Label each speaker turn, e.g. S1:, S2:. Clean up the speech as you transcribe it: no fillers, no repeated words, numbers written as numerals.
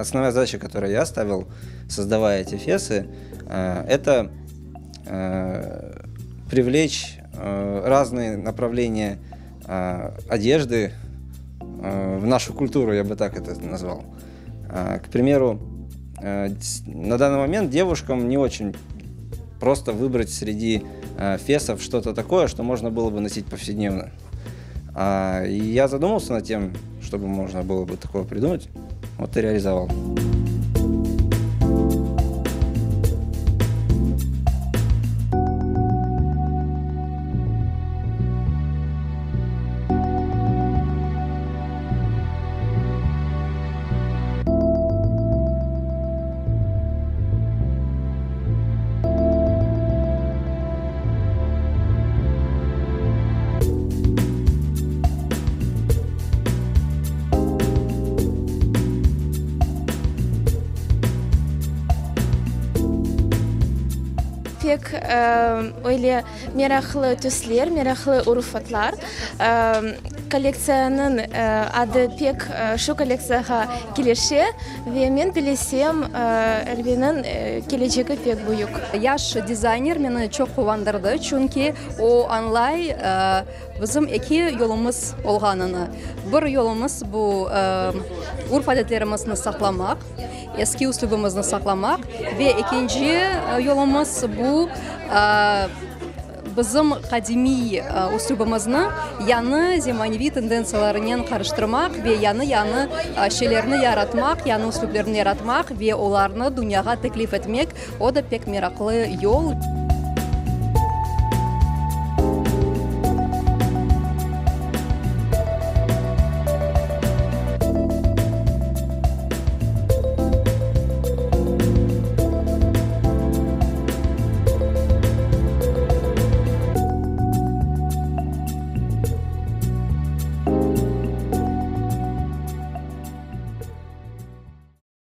S1: Основная задача, которую я ставил, создавая эти фесы, это привлечь разные направления одежды в нашу культуру, я бы так это назвал. К примеру, на данный момент девушкам не очень просто выбрать среди фесов что-то такое, что можно было бы носить повседневно. И я задумался над тем, чтобы можно было бы такое придумать, вот и реализовал.
S2: Pek öyle meraqlı tüsler, meraqlı urufatlar. Kollektsiyanıñ adı pek şu kollektsiyağa kelişe ve men bilesem, Elveniñ kelecegi pek büyük.
S3: Yaş dizayner meni çoq quvandırdı, çünki o añlay, bizim eki yolumız olğanını. Bir yolumız bu urf-adetlerimizni saqlamaq, eski üslübimizni saqlamaq ve ekinci yolumız bu Bizim qadimiy üslübimizni yañı zemaneviy tendentsiyalarnen qarıştırmaq ve yañı-yañı şeylerni yaratmaq, yañı üslüplerni yaratmaq ve olarnı dünyağa teklif etmek, o da pek meraqlı yol.